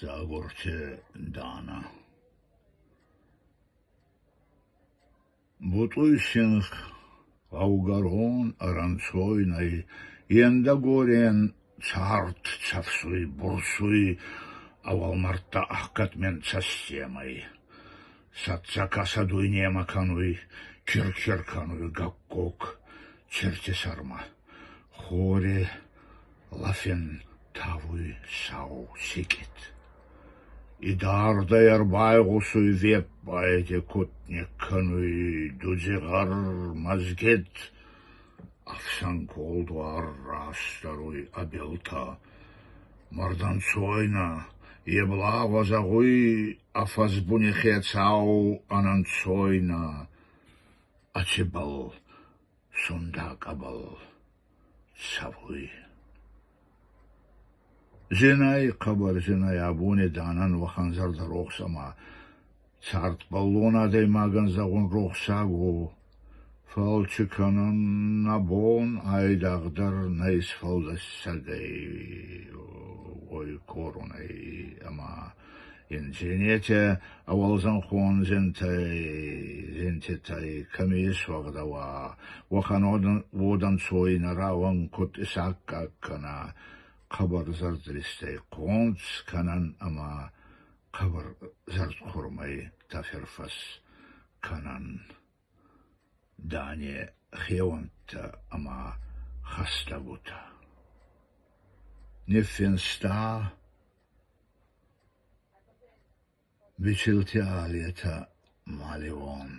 Дзагурты Дана. Бутъуй синх гъӕугӕрон ӕрӕнцойнӕй е ндӕгорен цард цӕфсуй, бурсуй ӕ уӕлмӕрдтӕ ӕхгӕд менцӕстемӕй. Сӕццӕкӕсӕ дуйнемӕ кӕнуй, кир-кир кӕнуй гаккок цирти сӕрмӕ. Хори лӕфин тавуй сау сикъит. Идардӕй ӕрбайгъусуй веппайди куд никкӕнуй дудзигъӕр мӕзгит. Ӕфсӕн колдуар растӕруй ӕ билтӕ. Мардӕнцойнӕ, еблагъуӕ зӕгъуй ӕ фӕсбуни хецау ӕнӕнцойнӕ. Ацибал сундакъӕбӕл цӕвуй. Зин ӕй, хъӕбӕр зин ӕй абони Данӕн уӕхӕн зӕрдӕрохс ӕма цардбӕллон адӕймагӕн зӕгъун рохсаг уо. Фал ци кӕнӕн нӕ бон айдагъдӕр нӕ Исфӕлдесӕгӕй уой корун ӕй ӕма ин дзенети ӕ уӕлзӕнхон зинтитӕй кӕми исуӕгъдӕ уа, уӕхӕн уодӕнцойнӕ рауӕн куд исаккаг кӕна, хъӕбӕр зӕрдристӕй хъонц кӕнӕн ӕма хъӕбӕр зӕрдхъурмӕй тӕфирфӕс кӕнӕн Дани хеуӕнттӕ ӕма хӕстӕгутӕ. Ниффинста Бичилти Алетӕ Малион.